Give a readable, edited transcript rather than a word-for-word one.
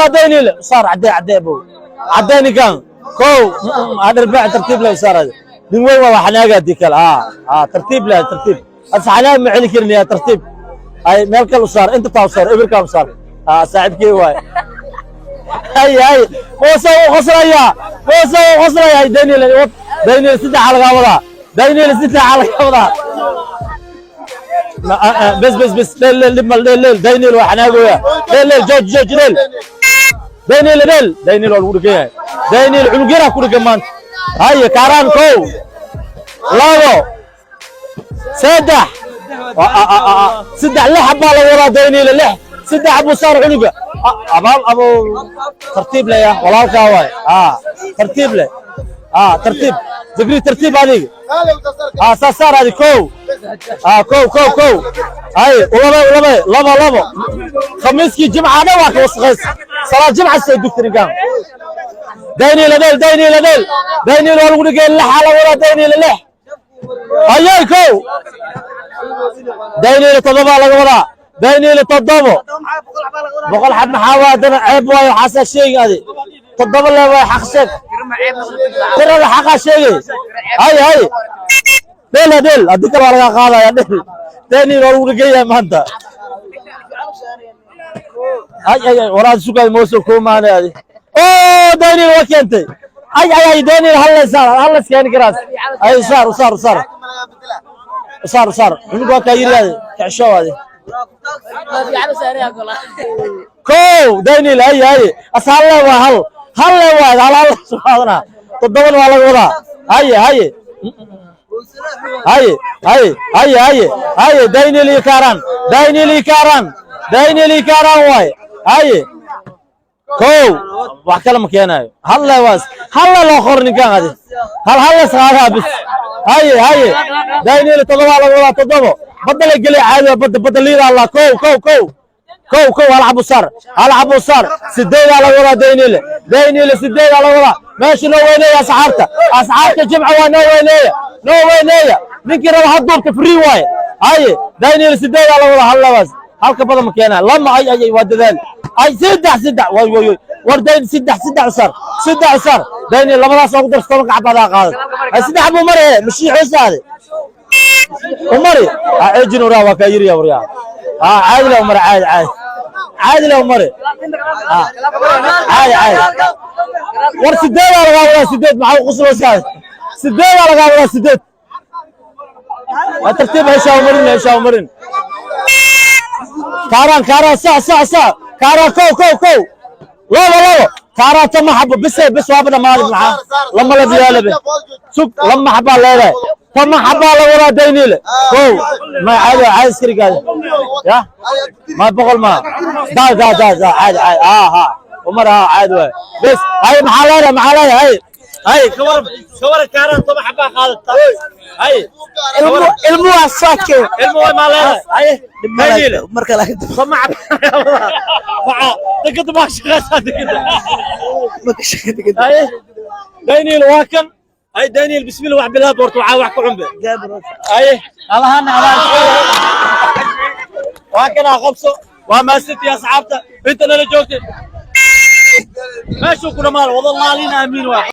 Wadaa Daynile saar, cadee, cadee bow, cadee ninkan. Kow adharbaax, tartiib le saar. Nin weyn waa, xanaaga hadii kale. Aa tartiib le, tartiib as xanaag ma celi karin. Yaa tartiib, ay meel kale u saar, inta taa u saar, ibirkaa u saar. Aa saaxiibkey waay. Hay hay, Muuse wuu qoslayaa, Muuse wuu qoslayaa. Daniel, Daniel, saddexa lagaa wadaa. Daniel, saddexa lagaa wadaa. Bes bes bes, leel leel, dhib mal, leel leel. Daniel waa xanaagooya. Leel leel, jooj jooj, leel Daniel, leel Daniel waa lagu dhegan yahay. Daniel cunug yaraa ku dhegan maanta. Haye Kaaraan, kow, labo, saddex, saddex, lix baa laga wadaa. Daniel lix, saddex buu saar cunuga. Abaal abo, tartiib le ya walaalkaa waay. Tartiib le, tartiib Zikri, tartiib adiga. Saa saar adi. Kow, kow, kow, kow. Hay ulabe, ulabe, labo, labo. Khamiiskii jimca dhan waa ka wasaqays, salaad jimca soo dugta ninkan. Daniel adeel, Daniel adeel, Daniel waa lagu dhigay. Lix la wadaa Daniel, lix. Ayay, kow Daniel, toddoba laga wadaa Daniel, toddobo. 100 xab maxaa waa dana? Ceeb waayo, waxaasaa sheegin adi. Toddoba le waay, xaq sheeg, tirada xaqaa sheegay. Hay hay, dheel ha dheel, haddii kale waa laga qaadaya. Dheel Daniel, waa lagu dhegan yahay maanta. Ay ay ay, waraad sugaay mooso koo maane adi. Oh, Daniel waa keentay. Ay ay ay, Daniel hal saar, hal keeni karaas. Ay saar, saar, saar, saar, saar. Cunug waa kaa yiri, kacsho adi. Kow Daniel, ay ay, as hal waa, hal hal waa, hal hal subhaana. Toddobana waa laga wadaa. Haye haye haye haye haye haye haye, Daniel iyo Kaaraan, Daniel iyo Kaaraan, Daniel iyo Kaaraan waay. Haye, kow, wax kale ma keenayo. Hal le waas, hal le loo qor ninkan adi, hal hal les qaadaa bis. Haye haye, Daniel toddoba laga wadaa, toddobo. Badda la geliya caadi waa, badda, badda liida Allah. Kow, kow, kow, kow, kow, hal xabo saar, hal xabo saar. Sideedaa laga wadaa Daniel, Daniel sideedaa laga wadaa. Meesha noo weyneeya asxaabta, asxaabta jimca waa noo weyneeya, noo weyneeya. Ninkii raba ha duubta, free waaye. Haye Daniel, sideedaa laga wadaa. Hal labaas, halka badan ma keenaa. Lama, ay ay ay, waa dadaal. Ay, saddex, saddex, way way way, war Daniel, saddex, saddex saar, saddex saar Daniel. Labadaas ugu darso, 10 xabadaa qaadan. Ay, saddex buu mare mashii xoosaade umari. Ha ceejin waraa, waa kaa yiriya waryaa. Ha caadi la umare, caadi caadi caadi la umare. Ha caadi caadi. War sideedaa lagaa wadaa, sideed. Maxaa u qusloosaa? Sideedaa lagaa wadaa, sideed. Waa tartiib, heshaa umarin, heshaa umarin. Kaaraan, Kaaraan, sac sac sac. Kaaraan, kow, kow, kow, labo, labo. Kaaraan tama xabo bise bis, waaba dhamaaday. Maxaa lama la diyaalabe? Sug, lama xabaa leedahay, tama xabaa la wadaa Dayniile. Kow, ma caadi caadi iskarigaada ya ma 100 ma da da da da, caadi caadi. Ha umar, ha caadi waay bes. Hay, maxaa leedahay? Maxaa leedahay? Hay hay, ka waran, ka waran? Kaaraan tama xabaa qaadata. Hay. Ilmu waa soo. Ilmo way maa leedahay? Hay Dayniile. Marka laakiin tama xabaa maxaa dekada maa shaqeysaa dekada? Ma ka shaqo. Haye Daniel, waa kan. Hay Daniel, bismillah, wax bilaab horta, waxaa wax ku cunbe. Haye allahana allah, waa kana qabso. Waa maasantii asxaabta inta nala joogtay. Meeshuu ku dhamaado wada laalin, aamiin waa.